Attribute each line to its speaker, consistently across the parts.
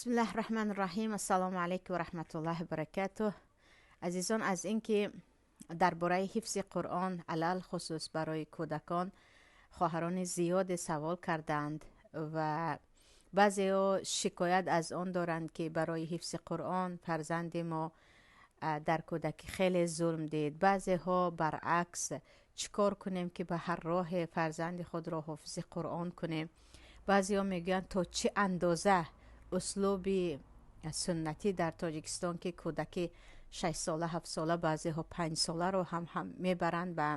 Speaker 1: Бисмиллаҳи раҳмани раҳим. Ассалому алайкум ва раҳматуллоҳи ва баракатуҳ. Азизон, аз инки дар бораи ҳифзи Қуръон алалхусус барои кӯдакон хоҳарони зиёде савол кардаанд ва баъзеҳо шикоят аз он доранд, ки барои ҳифзи Қуръон фарзанди мо дар кӯдакӣ хеле зулм дид. Баъзеҳо баръакс, чӣ кор кунем, ки ба ҳар роҳе фарзанди худро ҳофизи Қуръон кунем. Баъзеҳо мегӯянд, то чӣ андоза услуби суннатӣ дар Тоҷикистон, ки кӯдаки 6 сола, 7 сола, баъзеҳо 5 соларо ҳам мебаранд, ба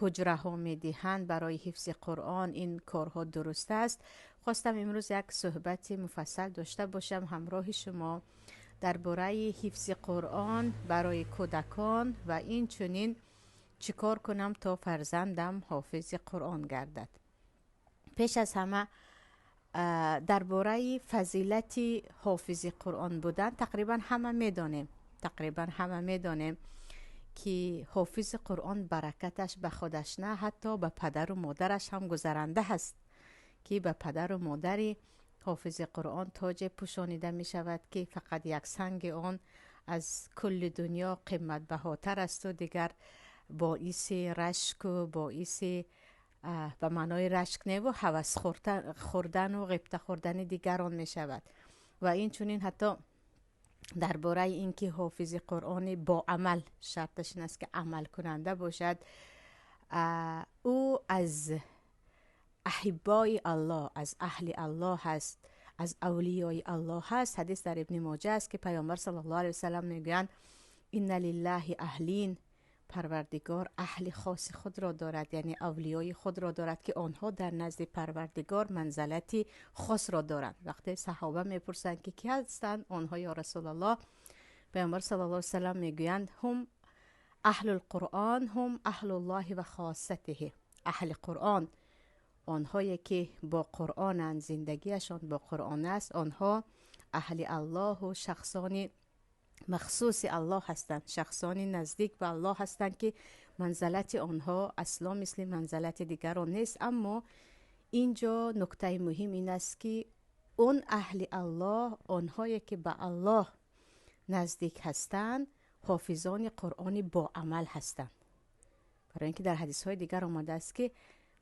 Speaker 1: ҳуҷраҳо медиҳанд барои ҳифзи Қуръон, ин корҳо дуруст аст? Хостам имрӯз як суҳбати муфассал дошта бошам ҳамроҳи шумо дар бораи ҳифзи Қуръон барои кӯдакон ва инчунин чӣ кор кунам, то фарзандам ҳофизи Қуръон гардад. Пеш аз ҳама, дар бораи фазилати ҳофизи Қуръон будан тақрибан ҳама медонем, ки ҳофизи Қуръон баракаташ ба худаш на, ҳатто ба падару модараш ҳам гузаранда ҳаст, ки ба падару модари ҳофизи Қуръон тоҷе пӯшонида мешавад, ки фақат як санги он аз кулли дунё қиматбаҳотар асту дигар боиси рашку боиси, ба маънои рашк неву, ҳавас хӯрдану ғибта хӯрдани дигарон мешавад. Ва инчунин ҳатто дар бораи ин ки ҳофизи Қуръони боамал, шарташ ин аст, ки амалкунанда бошад, ӯ аз аҳиббои Аллоҳ, аз аҳли Аллоҳ ҳаст, аз авлиёи Аллоҳ ҳаст. Ҳадис дар Ибни Моҷа аст, ки Паёмбар саллаллоҳу алайҳи васалам мегӯянд: «Инна лиллаҳи аҳлин», Парвардигор аҳли хоси худро дорад, яъне авлиёи худро дорад, ки онҳо дар назди Парвардигор манзалати хосро доранд. Вақте саҳоба мепурсанд, ки ки ҳастанд онҳо, ё Расулаллоҳ, Паёмбар саллаллоҳу алайҳи васалам мегӯянд: «Ҳум аҳлул Қуръон, ҳум аҳлуллоҳи ва хоссатиҳи». Аҳли Қуръон, онҳое ки бо Қуръонанд, зиндагиашон бо Қуръон аст, онҳо аҳли Аллоҳу шахсони махсуси Аллоҳ ҳастанд, шахсони наздик ба Аллоҳ ҳастанд, ки манзалати онҳо асло мисли манзалати дигарон нест. Аммо ин ҷо нуктаи муҳим ин аст, ки он аҳли Аллоҳ, онҳое ки ба Аллоҳ наздик ҳастанд, ҳофизони Қуръони боамал ҳастанд. Барои ин ки дар ҳадисҳои дигар омадааст, ки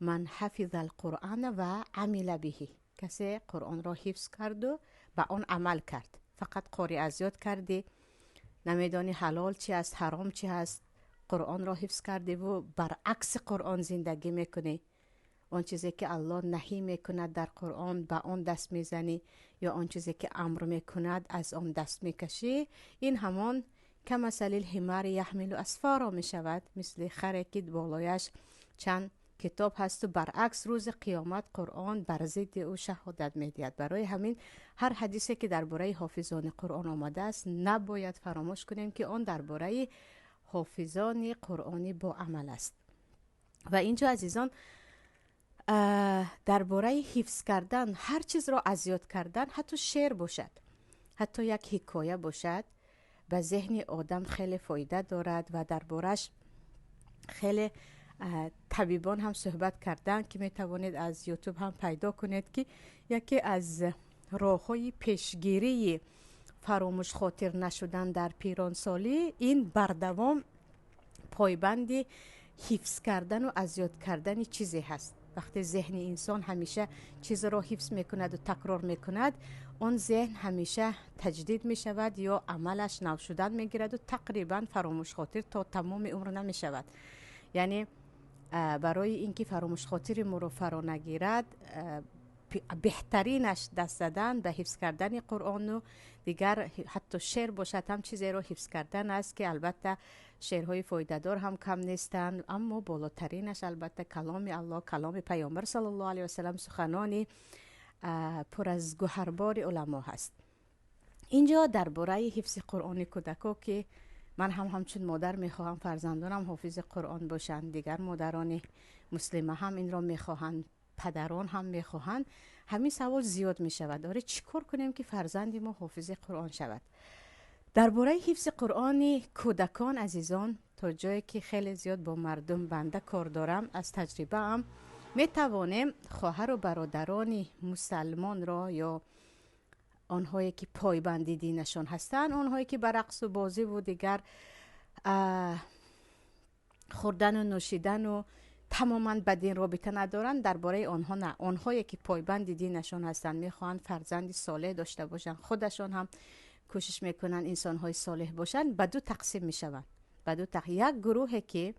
Speaker 1: «ман ҳафиза алқуръана ва амила биҳи», касе Қуръонро ҳифз карду ба он амал кард. Фақат қори аз ёд кардӣ, намедонӣ ҳалол чи аст, ҳаром чи ҳаст, Қуръонро ҳифз кардиву баръакси Қуръон зиндагӣ мекунӣ, он чизе ки Аллоҳ наҳӣ мекунад дар Қуръон, ба он даст мезанӣ ё он чизе ки амр мекунад, аз он даст мекашӣ, ин ҳамон «камасалил ҳимари яҳмилу асфоро» мешавад, мисли харе ки болояш чанд китоб ҳасту баръакс, рӯзи қиёмат Қуръон бар зидди ӯ шаҳодат медиҳад. Барои ҳамин ҳар ҳадисе ки дар бораи ҳофизони Қуръон омадааст, набояд фаромӯш кунем, ки он дар бораи ҳофизони қуръонӣ боамал аст. Ва инҷо, азизон, дар бораи ҳифз кардан, ҳар чизро аз ёд кардан, ҳатто шеър бошад, ҳатто як ҳикоя бошад, ба зеҳни одам хеле фоида дорад. Ва дар бораш хеле табибон ҳам суҳбат карданд, ки метавонед аз Ютуб ҳам пайдо кунед, ки яке аз роҳҳои пешгирии фаромӯшхотир нашудан дар пиронсолӣ ин бардавом пойбанди ҳифз кардану аз ёд кардани чизе ҳаст. Вақте зеҳни инсон ҳамеша чизеро ҳифз мекунаду такрор мекунад, он зеҳн ҳамеша таҷдид мешавад ё амалаш нав шудан мегираду тақрибан фаромӯшхотир то тамоми умр намешавад. Яъне барои ин ки фаромӯшхотири моро фаро нагирад, беҳтаринаш даст задан ба ҳифз кардани Қуръону дигар, ҳатто шеър бошад ҳам, чизеро ҳифз кардан аст, ки албатта шеърҳои фоидадор ҳам кам нестанд, аммо болотаринаш албатта каломи Аллоҳ, каломи Паёмбар саллаллоҳу алайҳи васалам, суханони пур аз гӯҳарбори уламо ҳаст. Инҷо дар бораи ҳифзи Қуръони кӯдако, ки ман ҳам ҳамчун модар мехоҳам фарзандонам ҳофизи Қуръон бошанд, дигар модарони муслима ҳам инро мехоҳанд, падарон ҳам мехоҳанд, ҳамин савол зиёд мешавад: оре, чӣ кор кунем, ки фарзанди мо ҳофизи Қуръон шавад? Дар бораи ҳифзи Қуръони кӯдакон, азизон, то ҷое ки хеле зиёд бо мардум банда кор дорам, аз таҷрибаам, метавонем хоҳару бародарони мусалмонро ё Онҳое ки пойбанди динашон ҳастанд, онҳое ки ба рақсу бозиву дигар хӯрдану нӯшидану тамоман ба дин робита надоранд, дар бораи онҳо на. Онҳое ки пойбанди динашон ҳастанд, мехоҳанд фарзанди солеҳ дошта бошанд, худашон ҳам кӯшиш мекунанд инсонҳои солеҳ бошанд, ба ду тақсим мешаванд. Ба ду як гурӯҳе ки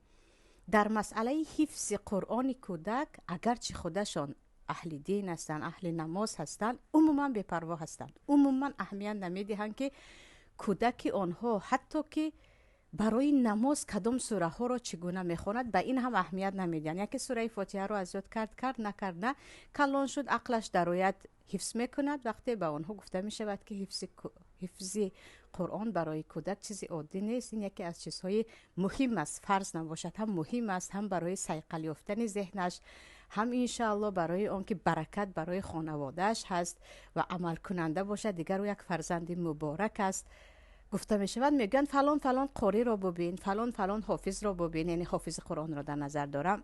Speaker 1: дар масъалаи ҳифзи Қуръони кӯдак, агарчи худашон аҳли дин ҳастанд, аҳли намоз ҳастанд, умуман бепарво ҳастанд, умуман аҳамият намедиҳанд, ки кӯдаки онҳо ҳатто ки барои намоз кадом сураҳоро чӣ гуна мехонад, ба ин ҳам аҳамият намедиҳанд. Яке сураи Фотиҳаро аз ёд кард, кард, накард, на. Калон шуд, ақлаш дарояд, ҳифз мекунад. Вақте ба онҳо гуфта мешавад, ки ҳифзи Қуръон барои кӯдак чизи оддӣ нест, ин яке аз чизҳои муҳим аст, фарз набошад ҳам муҳим аст, ҳам барои сайқал ёфтани зеҳнаш, ҳам иншаалло барои он ки баракат барои хонаводааш ҳаст ва амалкунанда бошад, дигар ӯ як фарзанди муборак аст, гуфта мешавад. Мегӯянд: «Фалон фалон қориро бубин, фалон фалон ҳофизро бубин», яъне ҳофизи Қуръонро дар назар дорам,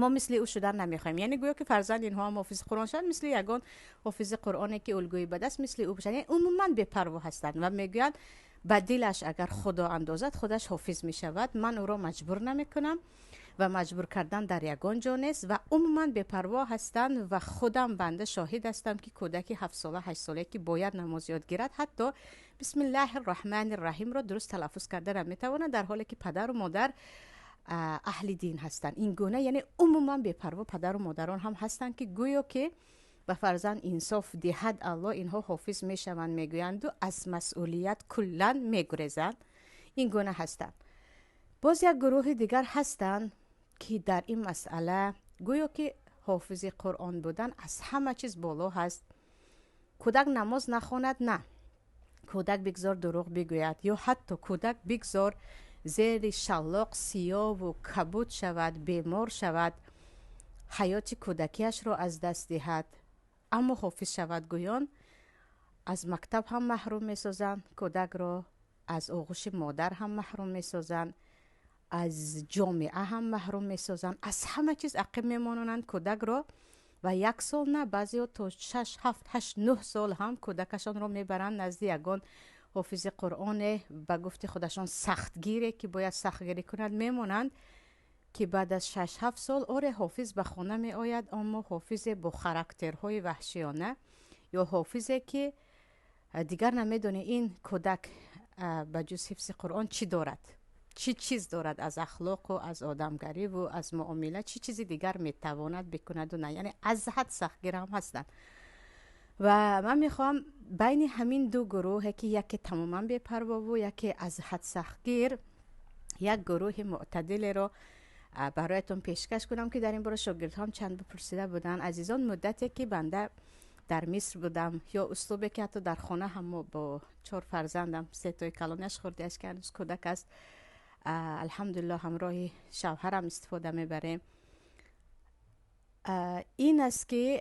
Speaker 1: «мо мисли ӯ шудан намехоҳем». Яъне гӯё ки фарзанд инҳо ҳам ҳофизи Қуръон шавад, мисли ягон ҳофизи қуръоне ки улгӯи бад аст, мисли ӯ бошад. Яъне умуман бепарво ҳастанд ва мегӯянд: «Ба дилаш агар Худо андозад, худаш ҳофиз мешавад, ман ӯро маҷбур намекунам ва маҷбур кардан дар ягон ҷо нест». Ва умуман бепарво ҳастанд. Ва худам банда шоҳид ҳастам, ки кӯдаки 7-сола, 8-солае ки бояд намоз ёд гирад, ҳатто «Бисмиллаҳи рраҳмани рраҳим»-ро дуруст талаффуз карда наметавонад, дар ҳоле ки падару модар аҳли дин ҳастанд. Ин гуна, яъне умуман бепарво падару модарон ҳам ҳастанд, ки гӯё ки ба фарзанд инсоф диҳад Алло, инҳо ҳофиз мешаванд, мегӯянду аз масъулият куллан мегурезанд. Ин гуна ҳастанд. Боз як гурӯҳи дигар ҳастанд, ки дар ин масъала гӯё ки ҳофизи Қуръон будан аз ҳама чиз боло ҳаст. Кӯдак намоз нахонад, на, кӯдак бигзор дурӯғ бигӯяд ё ҳатто кӯдак бигзор зери шаллоқ сиёву кабуд шавад, бемор шавад, ҳаёти кӯдакиашро аз даст диҳад, аммо ҳофиз шавад, гӯён аз мактаб ҳам маҳрум месозанд кӯдакро, аз оғӯши модар ҳам маҳрум месозанд, аз ҷомеа ҳам маҳрум месозанд, аз ҳама чиз ақиб мемононанд кӯдакро. Ва як сол на, баъзеҳо то 6, 7, 8, 9 сол ҳам кӯдакашонро мебаранд назди ягон ҳофизи қуръоне, ба гуфти худашон сахтгире, ки бояд сахтгирӣ кунад, мемонанд, ки баъд аз 6-7 сол оре, ҳофиз ба хона меояд, аммо ҳофизе бо характерҳои ваҳшиёна ё ҳофизе ки дигар намедонӣ ин кӯдак ба ҷуз ҳифзи Қуръон чӣ дорад, чӣ чиз дорад аз ахлоқу аз одамгариву аз муомила, чӣ чизи дигар метавонад бикунаду на. Яъне аз ҳад сахтгир ҳам ҳастанд. Ва ман мехоҳам байни ҳамин ду гурӯҳе, ки яке тамоман бепарвову яке аз ҳад сахтгир, як гурӯҳи мӯътадилеро бароятон пешкаш кунам, ки дар ин бора шогирдҳоам чанд бипурсида буданд. Азизон, муддате ки банда дар Миср будам ё услубе ки ҳатто дар хона ҳам мо бо чор фарзандам, сетои калонаш, хурдиаш, ки ҳанӯз кӯдак аст, алҳамдулилло, ҳамроҳи шавҳарам истифода мебарем, ин аст, ки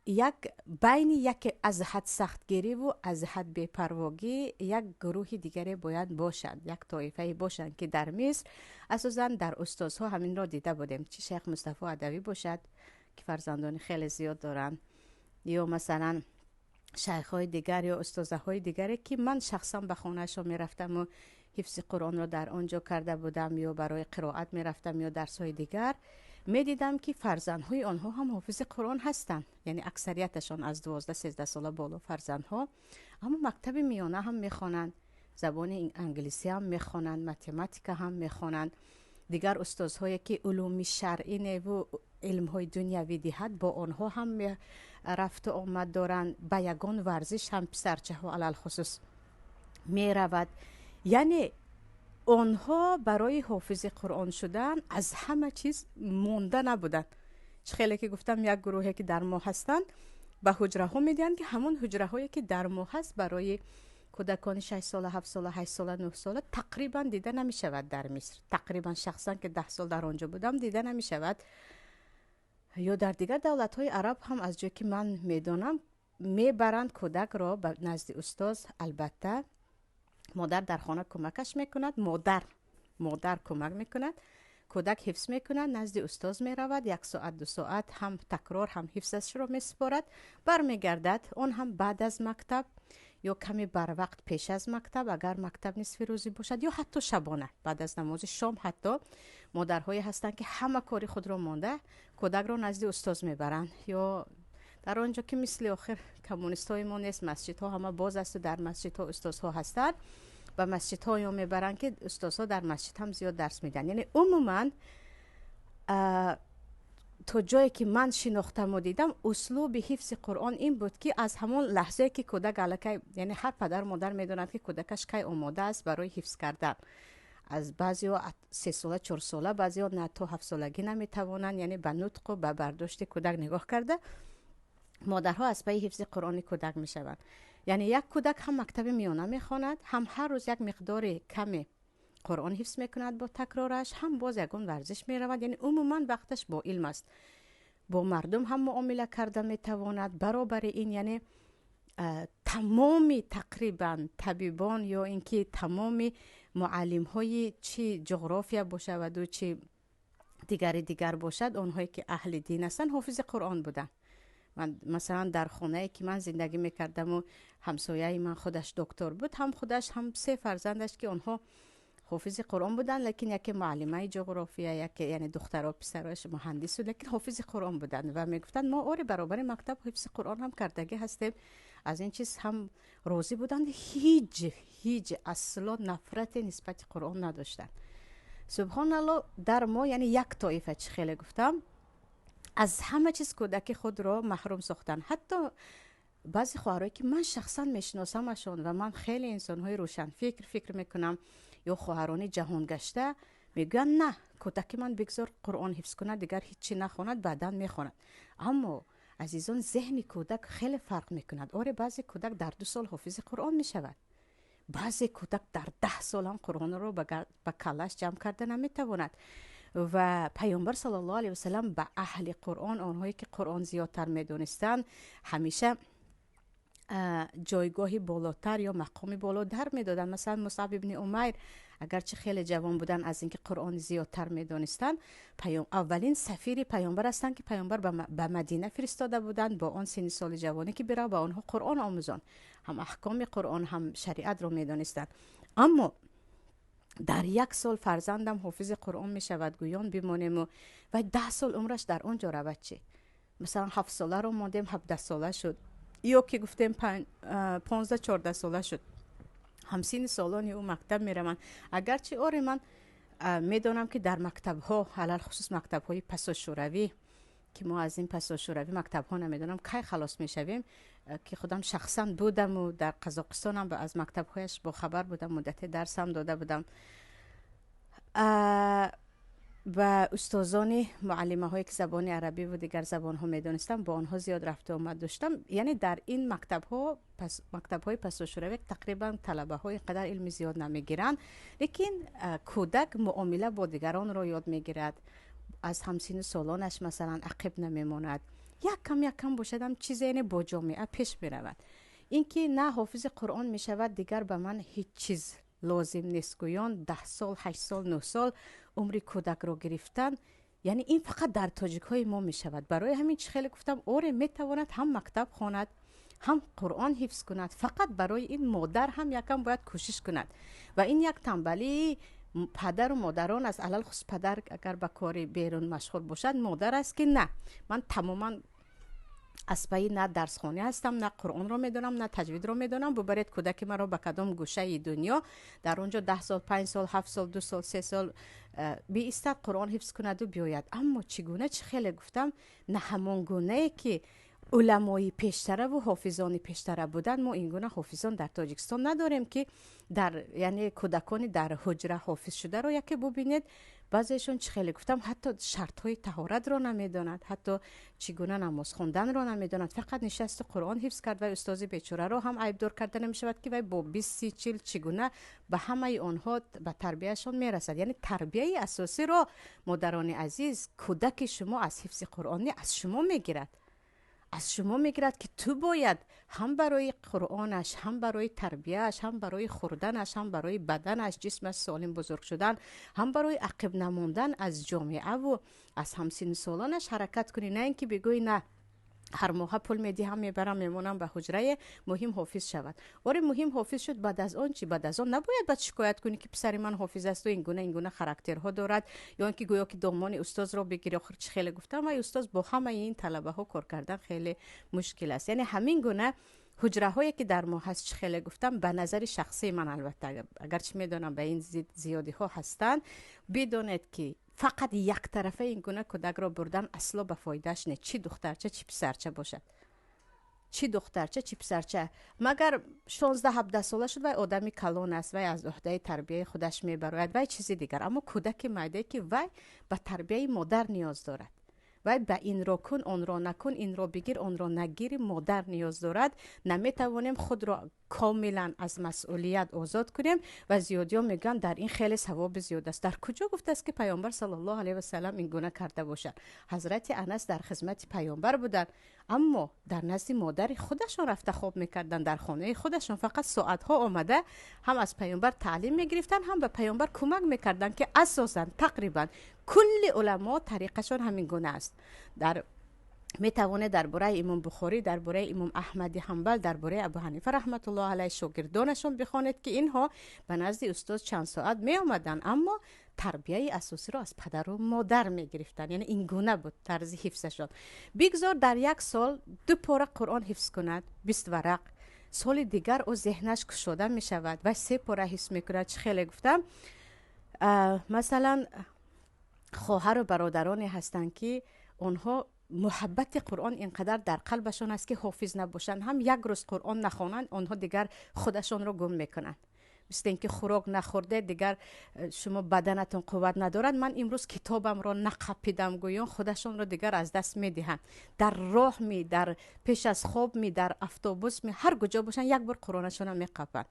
Speaker 1: як байни яке аз ҳад сахтгириву аз ҳад бепарвогӣ як гурӯҳи дигаре бояд бошанд, як тоифае бошанд, ки дар Миср асосан дар устозҳо ҳаминро дида будем, чӣ шайх Мустафо Адавӣ бошад, ки фарзандони хеле зиёд доранд, ё масалан шайхҳои дигар ё устозаҳои дигаре, ки ман шахсан ба хонаашон мерафтаму ҳифзи Қуръонро дар он ҷо карда будам ё барои қироат мерафтам ё дарсҳои дигар, медидам, ки фарзандҳои онҳо ҳам ҳофизи Қуръон ҳастанд, яъне аксарияташон аз 12-13 сола боло фарзандҳо, аммо мактаби миёна ҳам мехонанд, забони англисӣ ҳам мехонанд, математика ҳам мехонанд, дигар устозҳое ки улуми шаръӣ неву илмҳои дунявӣ диҳад, бо онҳо ҳам рафту омад доранд, ба ягон варзиш ҳам писарчаҳо алалхусус меравад. Яъне онҳо барои ҳофизи Қуръон шудан аз ҳама чиз монда набуданд. Чӣ хеле ки гуфтам, як гурӯҳе ки дар мо ҳастанд, ба ҳуҷраҳо медиҳанд, ки ҳамон ҳуҷраҳое ки дар мо ҳаст, барои кӯдакони 6-сола, 7-сола, 8-сола, 9-сола тақрибан дида намешавад дар Миср. Тақрибан шахсан ки 10 сол дар он ҷо будам, дида намешавад. Ё дар дигар давлатҳои араб ҳам, аз ҷое ки ман медонам, мебаранд кӯдакро ба назди устоз. Албатта, модар дар хона кӯмакаш мекунад, модар кӯмак мекунад. Кӯдак ҳифз мекунад, назди устоз меравад, як соат, 2 соат ҳам такрор, ҳам ҳифзашро месупорад, бармегардад, он ҳам баъд аз мактаб ё каме барвақт пеш аз мактаб, агар мактаб нисфи рӯзӣ бошад, ё ҳатто шабона баъд аз намози шом. Ҳатто модарҳое ҳастанд, ки ҳама кори худро монда, кӯдакро назди устоз мебаранд. Ё дар он ҷо, ки мисли охир коммунистҳои мо нест, масҷидҳо ҳама боз асту дар масҷидҳо устозҳо ҳастанд, ба масҷидҳо ё мебаранд, ки устозҳо дар масҷид ҳам зиёд дарс медиҳанд. Яъне умуман, то ҷое ки ман шинохтаму дидам, услуби ҳифзи Қуръон ин буд, ки аз ҳамон лаҳзае ки кӯдак аллакай, яъне ҳар падару модар медонад, ки кӯдакаш кай омода аст барои ҳифз кардан. Аз баъзеҳо 3 сола, 4 сола, баъзеҳо на, то 7 солагӣ наметавонанд. Яъне ба нутқу ба бардошти кӯдак нигоҳ карда, модарҳо аз пайи ҳифзи Қуръони кӯдак мешаванд. Яъне як кӯдак ҳам мактаби миёна мехонад, ҳам ҳар рӯз як миқдори каме Қуръон ҳифз мекунад бо такрораш, ҳам боз ягон варзиш меравад. Яъне умуман вақташ бо илм аст, бо мардум ҳам муомила карда метавонад. Баробари ин, яъне тамоми тақрибан табибон ё ин ки тамоми муаллимҳои чи ҷуғрофия бошаваду чи дигари дигар бошад, онҳое ки аҳли дин ҳастанд, ҳофизи Қуръон буданд. Масалан, дар хонае ки ман зиндагӣ мекардаму ҳамсояи ман худаш доктор буд, ҳам худаш, ҳам се фарзандаш, ки онҳо ҳофизи Қуръон буданд, лекин яке муаллимаи ҷуғрофия, яке, яъне духтаро, писарош муҳандис буд, лекин ҳофизи Қуръон буданд ва мегуфтанд: «Мо оре, баробари мактаб ҳифзи Қуръон ҳам кардагӣ ҳастем». Аз ин чиз ҳам розӣ буданд, ҳеҷ асло нафрате нисбати Қуръон надоштанд. Субҳоналло, дар мо, яъне як тоифа, чӣ хеле гуфтам, аз ҳама чиз кӯдаки худро маҳрум сохтанд. Ҳатто баъзе хоҳарое ки ман шахсан мешиносамашон ва ман хеле инсонҳои рӯшанфикр фикр мекунам ё хоҳарони ҷаҳонгашта, мегӯянд: «На, кӯдаки ман бигзор Қуръон ҳифз кунад, дигар ҳеҷ чӣ нахонад, баъдан мехонад». Аммо, азизон, зеҳни кӯдак хеле фарқ мекунад. Оре, баъзе кӯдак дар 2 сол ҳофизи Қуръон мешавад, баъзе кӯдак дар 10 сол ҳам Қуръонро ба каллаш ҷамъ карда наметавонад. Ва Паёмбар саллаллоҳу алайҳи васалам ба аҳли Қуръон, онҳое ки Қуръон зиёдтар медонистанд, ҳамеша ҷойгоҳи болотар ё мақоми болотар медоданд. Масалан, Мусаб ибни Умайр, агарчи хеле ҷавон буданд, аз инки Қуръон зиёдтар медонистанд, аввалин сафири Паёмбар ҳастанд, ки Паёмбар ба Мадина фиристода буданд бо он синни соли ҷавонӣ, ки бирав, ба онҳо Қуръон омӯзон. Ҳам аҳкоми Қуръон, ҳам шариатро медонистанд. Аммо дар як сол фарзандам ҳофизи Қуръон мешавад гӯён бимонему вай 10 сол умраш дар он ҷо равад чӣ? Масалан, 7 соларо мондем, 17 сола шуд, ё ки гуфтем 15, 14 сола шуд, ҳамсинни солони ӯ мактаб мераванд. Агарчи оре, ман медонам, ки дар мактабҳо, алалхусус мактабҳои пасошӯравӣ, ки мо аз ин пасошӯравӣ мактабҳо намедонам кай халос мешавем, ки худам шахсан будаму дар Қазоқистонам аз мактабҳояш бохабар будам, муддате дарсам дода будам ба устозони муаллимаҳое ки забони арабиву дигар забонҳо медонистам, бо онҳо зиёд рафту омад доштам. Яъне дар ин мактабҳо, мактабҳои пасошӯравӣ, тақрибан талабаҳо ин қадар илми зиёд намегиранд, лекин кӯдак муомила бо дигаронро ёд мегирад, аз ҳамсину солонаш масалан ақиб намемонад, як кам, як кам бошадам чизе, яъне бо ҷомеа пеш меравад. Ин ки на, ҳофизи Қуръон мешавад, дигар ба ман ҳеҷ чиз лозим нест гӯён, 10 сол, 8 сол, 9 сол умри кӯдакро гирифтан, яъне ин фақат дар тоҷикҳои мо мешавад. Барои ҳамин, чӣ хеле гуфтам, оре, метавонад ҳам мактаб хонад, ҳам Қуръон ҳифз кунад, фақат барои ин модар ҳам якам бояд кӯшиш кунад. Ва ин як тамбалии падару модарон аст, алалхусус падар агар ба кори берун машғул бошад, модар аст, ки на, ман тамоман аз пайи на дарсхонӣ ҳастам, на Қуръонро медонам, на таҷвидро медонам, бубаред кӯдаки маро ба кадом гӯшаи дунё, дар он ҷо 10 сол, 5 сол, 7 сол, 2 сол, 3 сол биистад, Қуръон ҳифз кунаду биёяд. Аммо чӣ гуна, чӣ хеле гуфтам, на ҳамон гунае ки уламои пештараву ҳофизони пештара буданд. Мо ин гуна ҳофизон дар Тоҷикистон надорем, ки дар, яъне кӯдакони дар ҳуҷра ҳофиз шударо яке бубинед, баъзеашон, чӣ хеле гуфтам, ҳатто шартҳои таҳоратро намедонад, ҳатто чӣ гуна намоз хонданро намедонад, фақат нишасту Қуръон ҳифз кард. Вай устози бечораро ҳам айбдор карда намешавад, ки вай бо 20, 30, 40 чӣ гуна ба ҳамаи онҳо, ба тарбияшон мерасад. Яъне тарбияи асосиро, модарони азиз, кӯдаки шумо аз ҳифзи Қуръон не, аз шумо мегирад. Аз шумо мегирад, ки ту бояд ҳам барои Қуръонаш, ҳам барои тарбияаш, ҳам барои хӯрданаш, ҳам барои баданаш, ҷисмаш солим бузург шудан, ҳам барои ақиб намондан аз ҷомеаву аз ҳамсиннусолонаш ҳаракат кунӣ. На ин ки бигӯӣ: «На, ҳар моҳа пул медиҳам, мебарам, мемонам ба ҳуҷрае, муҳим ҳофиз шавад». Оре, муҳим ҳофиз шуд, баъд аз он чӣ? Баъд аз он набояд баъд шикоят кунӣ, ки писари ман ҳофиз асту ин гуна, ин гуна характерҳо дорад, ё ин ки гӯё ки домони устозро бигирӣ. Охир чӣ хеле гуфтам, вай устоз бо ҳамаи ин талабаҳо кор кардан хеле мушкил аст. Яъне ҳамин гуна ҳуҷраҳое ки дар мо ҳаст, чӣ хеле гуфтам, ба назари шахсии ман албатта, агарчи медонам, ба ин зид зиёдиҳо ҳастанд, бидонед, ки фақат яктарафа ин гуна кӯдакро бурдан асло ба фоидааш не, чӣ духтарча, чӣ писарча бошад, чӣ духтарча, чӣ писарча. Магар 16-17 сола шуд, вай одами калон аст, вай аз уҳдаи тарбияи худаш мебарояд, вай чизи дигар. Аммо кӯдаки майдае, ки вай ба тарбияи модар ниёз дорад, вай ба инро кун, онро накун, инро бигир, онро нагири модар ниёз дорад. Наметавонем худро комилан аз масъулият озод кунем. Ва зиёдиҳо мегӯянд, дар ин хеле савоби зиёд аст. Дар куҷо гуфтааст, ки Паёмбар саллаллоҳу алайҳи васалам ин гуна карда бошад? Ҳазрати Анас дар хизмати Паёмбар буданд, аммо дар назди модари худашон рафта хоб мекарданд, дар хонаи худашон. Фақат соатҳо омада, ҳам аз Паёмбар таълим мегирифтанд, ҳам ба Паёмбар кӯмак мекарданд, ки асосан тақрибан кулли уламо тариқашон ҳамин гуна аст. Дар метавонед дар бораи Имом Бухорӣ, дар бораи Имом Аҳмади Ҳанбал, дар бораи Абу Ҳанифа раҳматуллоҳ алайҳ, шогирдонашон бихонед, ки инҳо ба назди устоз чанд соат меомаданд, аммо тарбияи асосиро аз падару модар мегирифтанд. Яъне ин гуна буд тарзи ҳифзашон. Бигзор дар як сол ду пора Қуръон ҳифз кунад, 20 варақ. Соли дигар ӯ зеҳнаш кушода мешавад ва се пора ҳифз мекунад. Чӣ хеле гуфтам, масалан, хоҳару бародароне ҳастанд, ки онҳо муҳаббати Қуръон инқадар дар қалбашон аст, ки ҳофиз набошанд ҳам, як рӯз Қуръон нахонанд, онҳо дигар худашонро гум мекунанд. Мисли ин ки хӯрок нахӯрде, дигар шумо баданатон қувват надорад. «Ман имрӯз китобамро нақапидам», гӯён худашонро дигар аз даст медиҳанд. Дар роҳ ми, дар пеш аз хоб ми, дар автобус ми, ҳар куҷо бошанд, як бор Қуръонашонро меқапанд,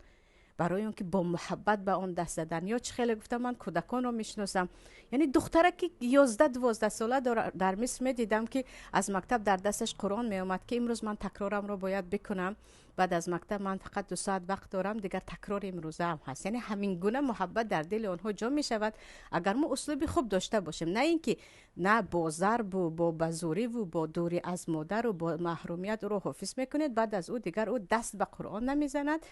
Speaker 1: барои он ки бо муҳаббат ба он даст задан. Ё чӣ хеле гуфтам, ман кӯдаконро мешиносам, яъне духтараки 11-12 сола дар Миср медидам, ки аз мактаб дар дасташ Қуръон меомад, ки имрӯз ман такрорамро бояд бикунам, баъд аз мактаб ман фақат 2 соат вақт дорам, дигар такрори имрӯзаам ҳаст. Яъне ҳамин гуна муҳаббат дар дили онҳо ҷо мешавад, агар мо услуби хуб дошта бошем, на ин ки на бо зарбу бо базӯриву бо дурӣ аз модару бо маҳрумият ӯро ҳофиз мекунед, баъд аз ӯ дигар ӯ даст ба Қуръон намезанад.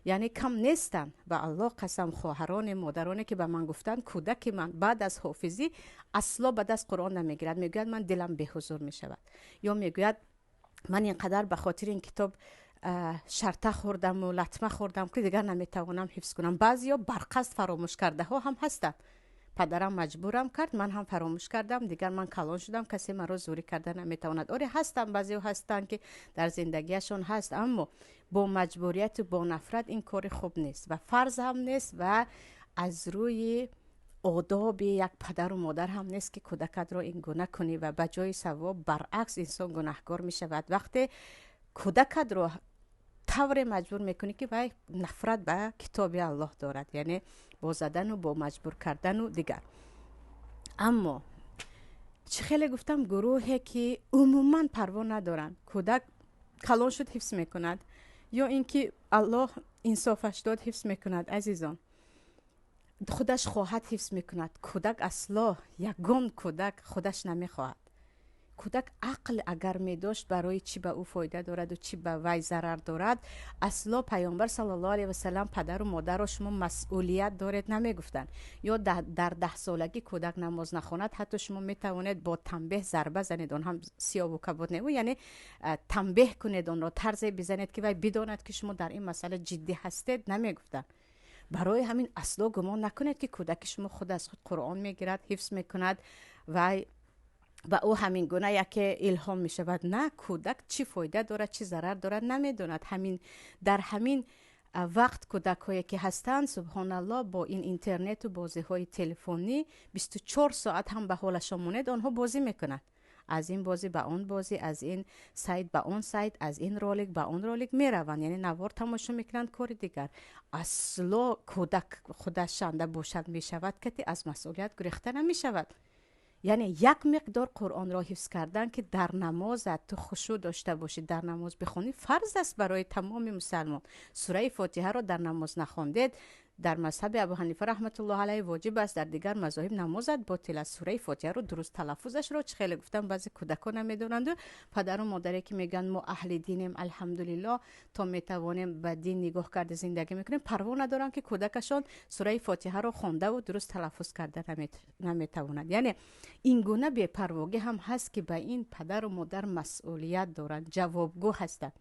Speaker 1: Яъне кам нестанд, ба Аллоҳ қасам, хоҳароне, модароне, ки ба ман гуфтанд: «Кӯдаки ман баъд аз ҳофизӣ асло ба даст Қуръон намегирад, мегӯяд, ман дилам беҳузур мешавад», ё мегӯяд, ман ин қадар ба хотири ин китоб шарта хӯрдаму латма хӯрдам, ки дигар наметавонам ҳифз кунам. Баъзеё барқасд фаромӯшкардаҳо ҳам ҳастанд. Падарам маҷбурам кард, ман ҳам фаромӯш кардам, дигар ман калон шудам, касе маро зӯрӣ карда наметавонад. Оре, ҳастанд, баъзеҳо ҳастанд, ки дар зиндагиашон ҳаст, аммо бо маҷбурияту бо нафрат ин кори хуб нест ва фарз ҳам нест ва аз рӯи одоби як падару модар ҳам нест, ки кӯдакатро ин гуна кунӣ. Ва ба ҷои савоб, баръакс, инсон гунаҳкор мешавад, вақте кӯдакатро тавре маҷбур мекунӣ, ки вай нафрат ба китоби Аллоҳ дорад, яъне бо задану бо маҷбур кардану дигар. Аммо чӣ хеле гуфтам, гурӯҳе ки умуман парво надоранд, кӯдак калон шуд, ҳифз мекунад, ё ин ки Аллоҳ инсофаш дод, ҳифз мекунад. Азизон, худаш хоҳад, ҳифз мекунад. Кӯдак асло, ягон кӯдак худаш намехоҳад. Кӯдак ақл агар медошт, барои чӣ ба ӯ фоида дораду чӣ ба вай зарар дорад, асло Паёмбар саллаллоҳу алайҳи васалам падару модарро шумо масъулият доред намегуфтанд. Ё дар 10-солагӣ кӯдак намоз нахонад, ҳатто шумо метавонед бо танбеҳ зарба занед, он ҳам сиёву кабуд не, яъне танбеҳ кунед онро, тарзе бизанед, ки вай бидонад, ки шумо дар ин масъала ҷиддӣ ҳастед, намегуфтанд. Барои ҳамин асло гумон накунед, ки кӯдаки шумо худ аз худ Қуръон мегирад, ҳифз мекунад, вай ба ӯ ҳамин гуна яке илҳом мешавад. На, кӯдак чӣ фоида дорад, чӣ зарар дорад, намедонад. Ҳамин дар ҳамин вақт кӯдакҳое ки ҳастанд, субҳоналлоҳ, бо ин интернету бозиҳои телефонӣ 24 соат ҳам ба ҳолашон монед, онҳо бозӣ мекунанд. Аз ин бозӣ ба он бозӣ, аз ин сайт ба он сайт, аз ин ролик ба он ролик мераванд, яъне навор тамошо мекунанд, кори дигар. Асло кӯдак худаш шанда бошад, мешавад, кати аз масъулият гурехта намешавад. Яъне як миқдор Қуръонро ҳифз кардан, ки дар намозат ту хушӯъ дошта бошӣ, дар намоз бихонӣ, фарз аст барои тамоми мусалмон. Сураи Фотиҳаро дар намоз нахондед, дар мазҳаби Абу Ҳанифа раҳматуллоҳ алайҳ воҷиб аст, дар дигар мазоҳиб намозат ботил аст. Сураи Фотиҳаро дуруст талаффузашро, чӣ хеле гуфтам, баъзе кӯдакон намедонанду падару модаре ки мегӯянд мо аҳли динем, алҳамдулиллоҳ, то метавонем ба дин нигоҳ карда зиндагӣ мекунем, парво надоранд, ки кӯдакашон сураи Фотиҳаро хондаву дуруст талаффуз карда наметавонад. Яъне ин гуна бепарвогӣ ҳам ҳаст, ки ба ин падару модар масъулият доранд, ҷавобгӯ ҳастанд.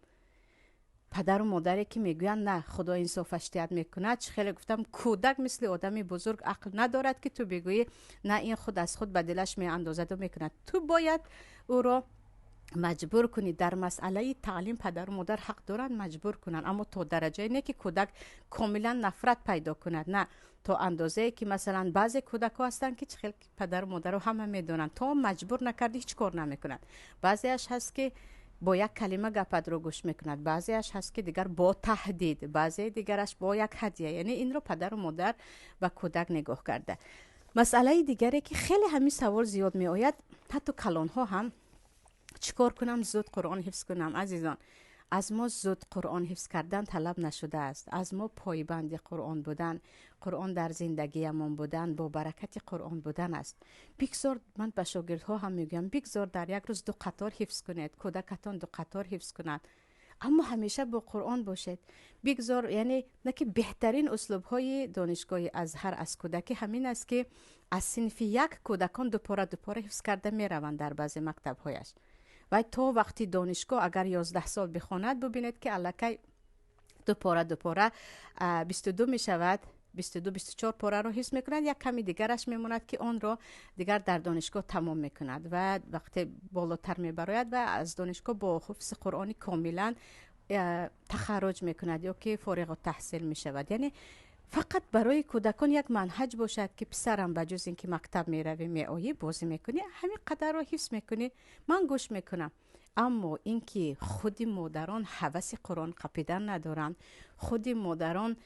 Speaker 1: Падару модаре ки мегӯянд на, Худо инсофаш диҳад, мекунад. Чӣ хеле гуфтам, кӯдак мисли одами бузург ақл надорад, ки ту бигӯӣ на, ин худ аз худ ба дилаш меандозаду мекунад. Ту бояд ӯро маҷбур кунӣ. Дар масъалаи таълим падару модар ҳақ доранд маҷбур кунанд, аммо то дараҷае не, ки кӯдак комилан нафрат пайдо кунад. На, то андозае ки масалан баъзе кӯдакҳо ҳастанд, ки чӣ хел падару модаро ҳама медонанд, то маҷбур накардӣ, ҳеҷ кор намекунад. Баъзеаш ҳаст, ки бо як калима гапатро гӯш мекунад, баъзеаш ҳаст, ки дигар бо таҳдид, баъзеи дигараш бо як ҳадия. Яъне инро падару модар ба кӯдак нигоҳ карда. Масъалаи дигаре, ки хеле ҳамин савол зиёд меояд, ҳатто калонҳо ҳам: чӣ кор кунам, зуд Қуръон ҳифз кунам? Азизон, аз мо зуд Қуръон ҳифз кардан талаб нашудааст. Аз мо пойбанди Қуръон будан, Қуръон дар зиндагиямон будан, бо баракати Қуръон будан аст. Бигзор, ман ба шогирдҳо ҳам мегӯям, бигзор дар як рӯз ду қатор ҳифз кунед, кӯдакатон ду қатор ҳифз кунад, аммо ҳамеша бо Қуръон бошед. Бигзор, яъне на ки беҳтарин услубҳои Донишгоҳи Азҳар аз кӯдакӣ ҳамин аст, ки аз синфи як кӯдакон дупора дупора ҳифз карда мераванд дар баъзе мактабҳояш. Вай то вақти донишгоҳ агар 11 сол бихонад, бубинед, ки аллакай дупора дупора 22 мешавад, 22, 24 пораро ҳифз мекунад. Як ками дигараш мемонад, ки онро дигар дар донишгоҳ тамом мекунад ва вақте болотар мебарояд ва аз донишгоҳ бо ҳифзи Қуръони комилан тахарруҷ мекунад ё ки фориғу таҳсил мешавад. Яъне фақат барои кӯдакон як манҳаҷ бошад, ки писарам, ба ҷуз ин ки мактаб меравӣ, меоӣ, бозӣ мекунӣ, ҳамин қадарро ҳифз мекунӣ, ман гӯш мекунам. Аммо ин ки худи модарон ҳаваси Қуръон қапидан надоранд, худи модарон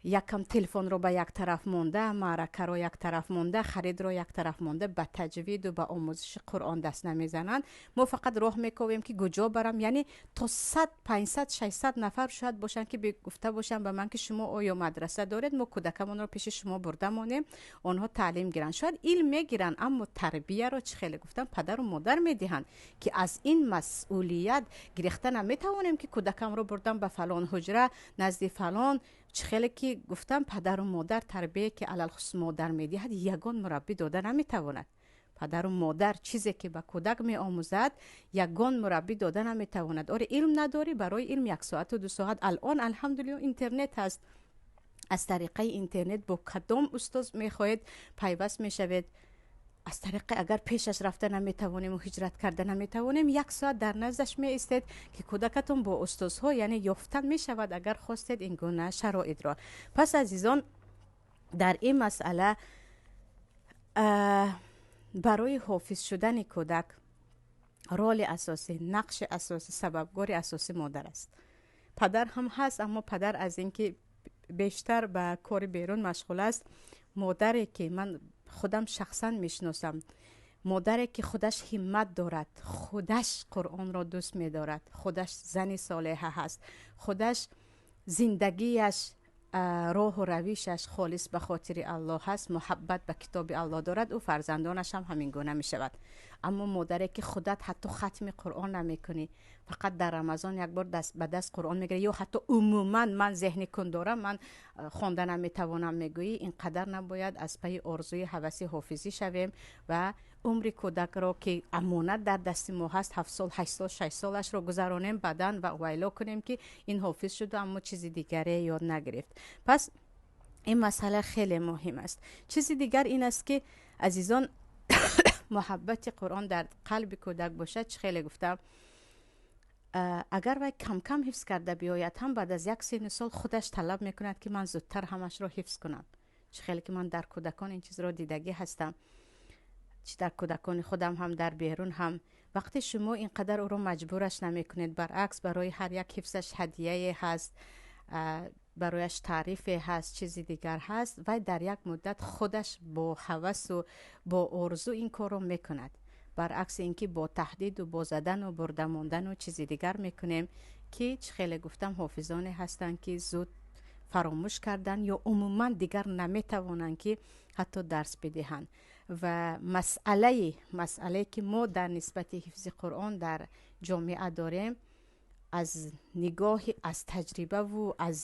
Speaker 1: якам телефонро ба як тараф монда, маъракаро як тараф монда, харидро як тараф монда, ба таҷвиду ба омӯзиши Қуръон даст намезананд. Мо фақат роҳ мековем, ки куҷо барам. Яъне то 100, 500, 600 нафар шояд бошанд, ки гуфта бошанд ба ман, ки шумо оё мадраса доред, мо кӯдакамонро пеши шумо бурда монем, онҳо таълим гиранд. Шояд илм мегиранд, аммо тарбияро, чӣ хеле гуфтам, падару модар медиҳанд, ки аз ин масъулият гирехта наметавонем, ки кӯдакамро бурдам ба фалон ҳуҷра, назди фалон. Чӣ хеле ки гуфтам, падару модар тарбие ки алалхусус модар медиҳад, ягон мураббӣ дода наметавонад. Падару модар чизе ки ба кӯдак меомӯзад, ягон мураббӣ дода наметавонад. Оре, илм надорӣ, барои илм як соату 2 соат. Алон, алҳамдулилло, интернет ҳаст, аз тариқаи интернет бо кадом устоз мехоҳед пайваст мешавед. Аз тариқи агар пешаш рафта наметавонему ҳиҷрат карда наметавонем, як соат дар наздаш меистед, ки кӯдакатон бо устозҳо, яъне ёфтан мешавад, агар хостед, ин гуна шароитро. Пас, азизон, дар ин масъала барои ҳофиз шудани кӯдак роли асосӣ, нақши асосӣ, сабабгори асосӣ модар аст. Падар ҳам ҳаст, аммо падар аз ин ки бештар ба кори берун машғул аст. Модаре ки ман худам шахсан мешиносам, модаре ки худаш ҳиммат дорад, худаш Қуръонро дӯст медорад, худаш зани солеҳа ҳаст, худаш зиндагиаш, роҳу равишаш холис ба хотири Аллоҳ ҳаст, муҳаббат ба китоби Аллоҳ дорад, ӯ фарзандонаш ҳам ҳамин гуна мешавад. Аммо модаре ки худат ҳатто хатми Қуръон намекунӣ, фақат дар Рамазон як бор ба даст Қуръон мегирӣ, ё ҳатто умуман ман зеҳни кун дорам, ман хонда наметавонам мегӯӣ, ин қадар набояд аз пайи орзуи ҳаваси ҳофизӣ шавем ва умри кӯдакро, ки амонат дар дасти мо ҳаст, 7 сол, 8 сол, 6 солашро гузаронем баъдан ва вайло кунем, ки ин ҳофиз шуду, аммо чизи дигаре ёд нагирифт. Пас ин масъала хеле муҳим аст. Чизи дигар ин аст, ки, азизон, муҳаббати Қуръон дар қалби кӯдак бошад. Чӣ хеле гуфтам, агар вай камкам ҳифз карда биёяд ҳам, баъд аз як синну сол худаш талаб мекунад, ки ман зудтар ҳамашро ҳифз кунам. Чӣ хеле ки ман дар кӯдакон ин чизро дидагӣ ҳастам, чӣ дар кӯдакони худам ҳам, дар берун ҳам, вақте шумо ин қадар ӯро маҷбураш намекунед, баръакс, барои ҳар як ҳифзаш ҳадияе ҳаст. Барояш таърифе ҳаст, чизи дигар ҳаст, вай дар як муддат худаш бо ҳавасу бо орзу ин корро мекунад, баръакси ин ки бо таҳдиду бо задану бурда мондану чизи дигар мекунем, ки чӣ хеле гуфтам, ҳофизоне ҳастанд, ки зуд фаромӯш кардан ё умуман дигар наметавонанд, ки ҳатто дарс бидиҳанд. Ва масъалае, ки мо дар нисбати ҳифзи Қуръон дар ҷомеа дорем, аз нигоҳи аз таҷрибаву аз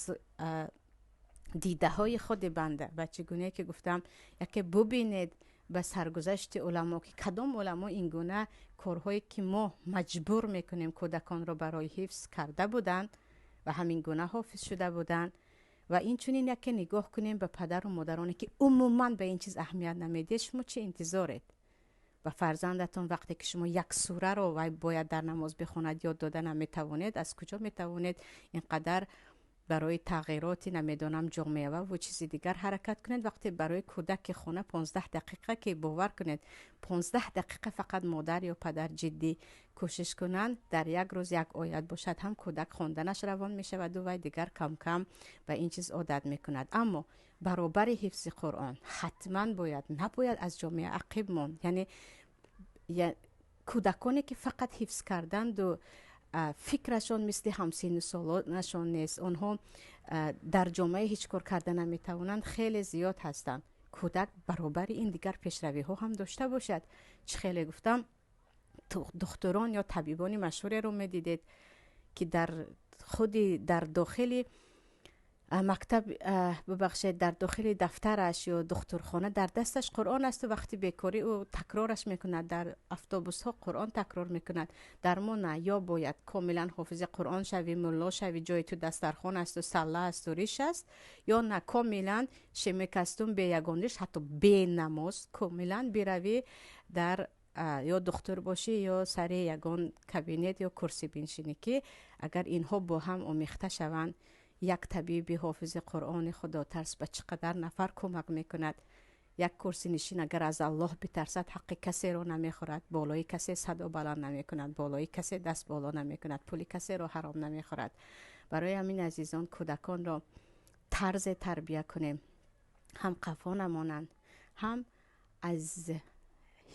Speaker 1: дидаҳои худи банда ва чӣ гуне ки гуфтам, яке бубинед ба саргузашти уламо, ки кадом уламо ин гуна корҳое, ки мо маҷбур мекунем кӯдаконро барои ҳифз, карда буданд ва ҳамин гуна ҳофиз шуда буданд. Ва инчунин яке нигоҳ кунем ба падару модароне, ки умуман ба ин чиз аҳамият намедиҳед. Шумо чӣ интизоред ба фарзандатон, вақте ки шумо як сураро, вай бояд дар намоз бихонад, ёд дода наметавонед? Аз куҷо метавонед ин қадар барои тағйироти, намедонам, ҷомеаву чизи дигар ҳаракат кунед, вақте барои кӯдаки хона 15 дақиқа, ки бовар кунед, 15 дақиқа фақат модар ё падар ҷиддӣ кӯшиш кунанд, дар як рӯз як оят бошад ҳам, кӯдак хонданаш равон мешаваду вай дигар камкам ба ин чиз одат мекунад. Аммо баробари ҳифзи Қуръон ҳатман бояд, набояд аз ҷомеа ақиб монд. Яъне кӯдаконе, ки фақат ҳифз карданду фикрашон мисли ҳамсину солонашон нест, онҳо дар ҷомеа ҳеҷ кор карда наметавонанд, хеле зиёд ҳастанд. Кӯдак баробари ин дигар пешравиҳо ҳам дошта бошад. Чӣ хеле гуфтам, духтурон ё табибони машҳуреро медидед, ки дар худи дар дохили мактаб, бубахшед, дар дохили дафтараш ё духтурхона дар дасташ Қуръон асту вақти бекорӣ ӯ такрораш мекунад, дар автобусҳо Қуръон такрор мекунад. Дар мо на, ё бояд комилан ҳофизи Қуръон шавӣ, мулло шавӣ, ҷои ту дастархон асту салла асту риш аст, ё на, комилан шемекастум, бе ягон риш, ҳатто бенамоз комилан биравӣ, дар ё духтур бошӣ, ё сари ягон кабинет ё курсӣ биншинӣ. Ки агар инҳо бо ҳам омехта шаванд, як табиби ҳофизи Қуръони худотарс ба чӣ қадар нафар кӯмак мекунад. Як курсинишин агар аз Аллоҳ битарсад, ҳаққи касеро намехӯрад, болои касе садо баланд намекунад, болои касе даст боло намекунад, пули касеро ҳаром намехӯрад. Барои ҳамин, азизон, кӯдаконро тарзе тарбия кунем, ҳам қафо намонанд, ҳам аз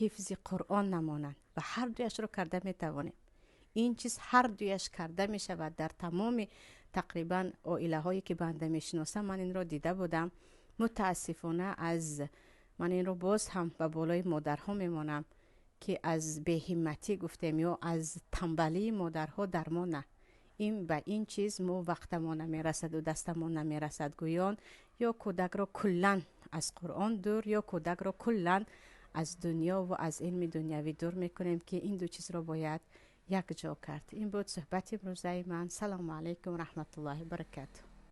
Speaker 1: ҳифзи Қуръон намонанд, ва ҳар дуяшро карда метавонем. Ин чиз ҳар дуяш карда мешавад. Дар тамоми тақрибан оилаҳое, ки банда мешиносам, ман инро дида будам. Мутаассифона, аз ман инро боз ҳам ба болои модарҳо мемонам, ки аз беҳимматӣ гуфтем ё аз тамбалии модарҳо дар мо на ин ба ин чиз мо вақтамон намерасаду дастамон намерасад гӯён, ё кӯдакро куллан аз Қуръон дур, ё кӯдакро куллан аз дунё ва аз илми дунявӣ дур мекунем, ки ин ду чизро бояд якҷо кард. Ин буд суҳбати имрӯзаи ман. Салому алайкум, раҳматуллоҳи баракату.